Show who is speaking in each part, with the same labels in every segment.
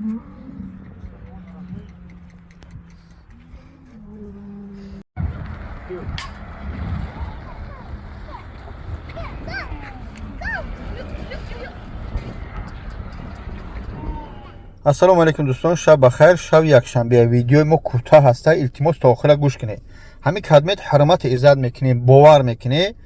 Speaker 1: Ассалому алайкум, дӯстон, шаб бахайр. Шаби якшанбе, видеои мо кӯтоҳ ҳаста, илтимос, то охира гӯш кунед. Ҳамин кадмет ҳурмати иззат мекунем, бовар мекунед,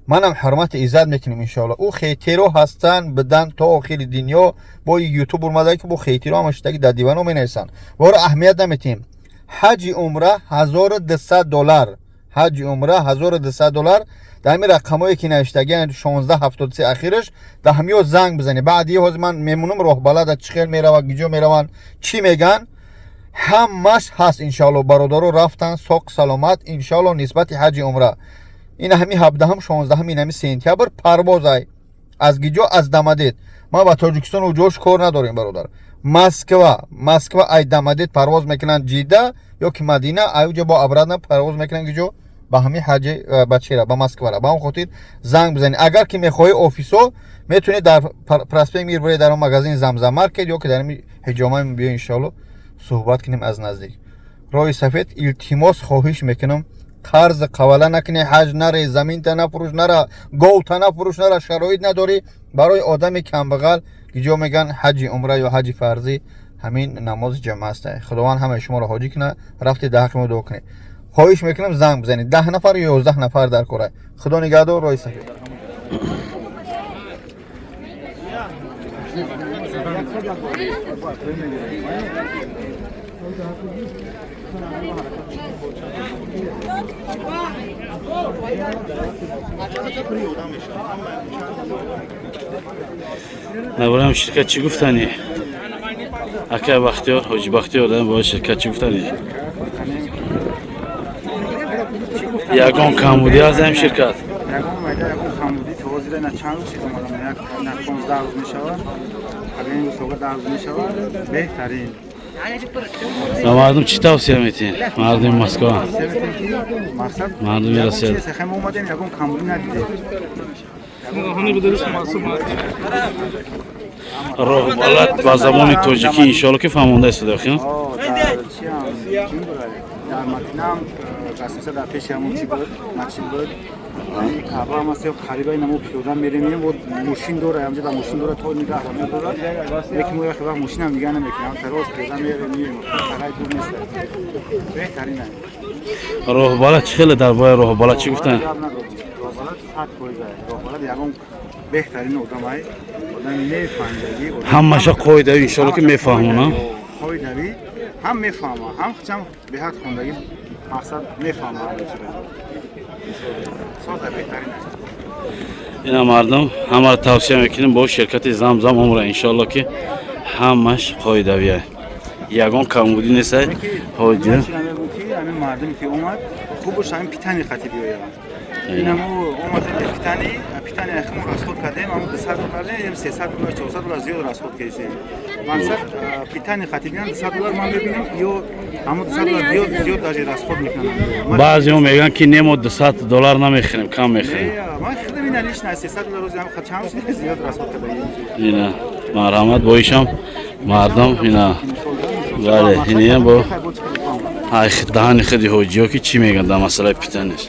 Speaker 1: манам ҳурмати иззат мекунем, иншоалло. Ӯ хейтеро ҳастанд, бидан то охири дунё. Бо ютуб омада ки бо хейтеро ҳама шидаги дар дивано менависанд, вора аҳамият наметиҳем. Ҳаҷи умра 1200 доллар, ҳаҷи умра 1200 доллар. Дар ҳамин рақамое ки навиштагиан, 1673 ахираш, дар ҳамиё занг бизанед. Баъди ҳозир ман мемонам, роҳбалада чӣ хел меравад, гиҷо мераванд, чӣ меган, ҳамаш ҳаст, иншоалло. Бародаро рафтан соқ саломат, иншоалло. Нисбати ҳаҷи умра ин ҳами 17-ҳам, 16-ҳам, ин ҳами сентябр парвозай. Аз гиҷо? Аз Дамадед. Ма ба Тоҷикистон уҷош кор надорем, бародар. Москва, Москва ай Дамадед парвоз мекунанд Ҷида ё ки Мадина, ай уҷо бо обратно парвоз мекунанд гиҷо, ба ҳамин ҳаҷи ба чера, ба Москвара. Ба он хотир занг бизанед. Агар ки мехоҳӣ, офисо метавонед дар проспект Мир буред, дар он магазин Замзам маркет ё ки дар ҳами ҳиҷома биё, иншоалло, суҳбат кунем аз наздик. Роҳи сафед, илтимос, хоҳиш мекунам, қарз қавала накунӣ, ҳаҷ наре, заминта нафурӯш, нара, говта нафурӯш, нара, шароит надорӣ. Барои одами камбағал гиҷо меган, ҳаҷи умра ё ҳаҷи фарзӣ ҳамин намози ҷамъа аст. Худованд ҳамаи шуморо ҳоҷӣ кунад. Рафти дар ҳаққи мо дуо кунед. Хоҳиш мекунам, занг бизанед. 10 нафар ё 11 нафар дар кора. Худо нигаҳдор, роҳи сафед.
Speaker 2: Набарам ширкат чӣ гуфтанӣ, акай Бахтиёр, ҳоҷи Бахтиёр, дар бораи ширкат чӣ гуфтанӣ? Ягон камбудӣ аз ҳам ширкат?
Speaker 3: Ягон майда, ягон камбудӣ то ҳозира на. Чанд рӯз шид омадам, як на 15 рӯз мешавад, агар ин рӯз тога 10 рӯз мешавад. Беҳтарин.
Speaker 2: Ба мардум чӣ тавсия метиҳед, мардуми Москва?
Speaker 3: Тавсия метиҳем, ки мақсад
Speaker 2: Мардуми
Speaker 3: ягон
Speaker 2: Россия.
Speaker 3: чиз хема омадем, ягон камбудӣ надидем.
Speaker 2: Роҳбалад ба забони тоҷикӣ, иншоалло, ки фаҳмонда истода охи.
Speaker 3: О, дар чиам, чӣ бурад, дар Мадинаам гастиница дар пеши ҳамон чӣ буд, масҷид буд. Каъба ҳам аст, қариба ина мо пиёда мерем, бо мошин дора, ҳамҷа дар мошин дора, то нигаҳ медорад, лекин мо яхе вақт мошинам нигаҳ намекунем, тароз пиёда мерем, меем, тарай дур нест, беҳтарин.
Speaker 2: Роҳбалад чӣ хеле, дар бораи роҳбалад чӣ гуфтанд?
Speaker 3: Гап надорем, роҳбалад 100%. Роҳбалад ягон беҳтарин одамай, одами мефаҳмидагӣ.
Speaker 2: Ҳамаша қоидави, иншоалло, ки мефаҳмонам.
Speaker 3: Қоидавӣ ҳам мефаҳма, ҳам хичам беҳад хондагӣ, мақсад мефаҳма ҳама чиро. Соза, беҳтарин аст.
Speaker 2: Ина мардум, ҳамаро тавсия мекунем бо ширкати Замзам умра, иншоалло, ки ҳамаш қоидавия, ягон камбудӣ нестай, ҳоҷа.
Speaker 3: Чӣ мегӯм, ки ҳамин мардуме ки омад, хубаш ҳамин питание хати биёяд. Инамо омадем, питание химо расход кардем, ҳамо 200 доллар не, 300 доллар, 400 доллар зиёд расход кардем. Мақсад, питание хати биён, 200 доллар ман мебинам, ё ҳамо 200 доллар зиёд, зиёд даже расход мекунам.
Speaker 2: Баъзеҳо мегӯянд, ки не, мо 200 доллар намехӯрем, кам мехӯрем.
Speaker 3: Ман худам ина лично 300 доллар рӯзи ҳам чанд зиёд расход кардагим.
Speaker 2: Ина марҳамат, боишам мардум, ина бале, иниям бо ай даҳани худи ҳоҷиё, ки чӣ мегӯянд дар масъалаи питание ш.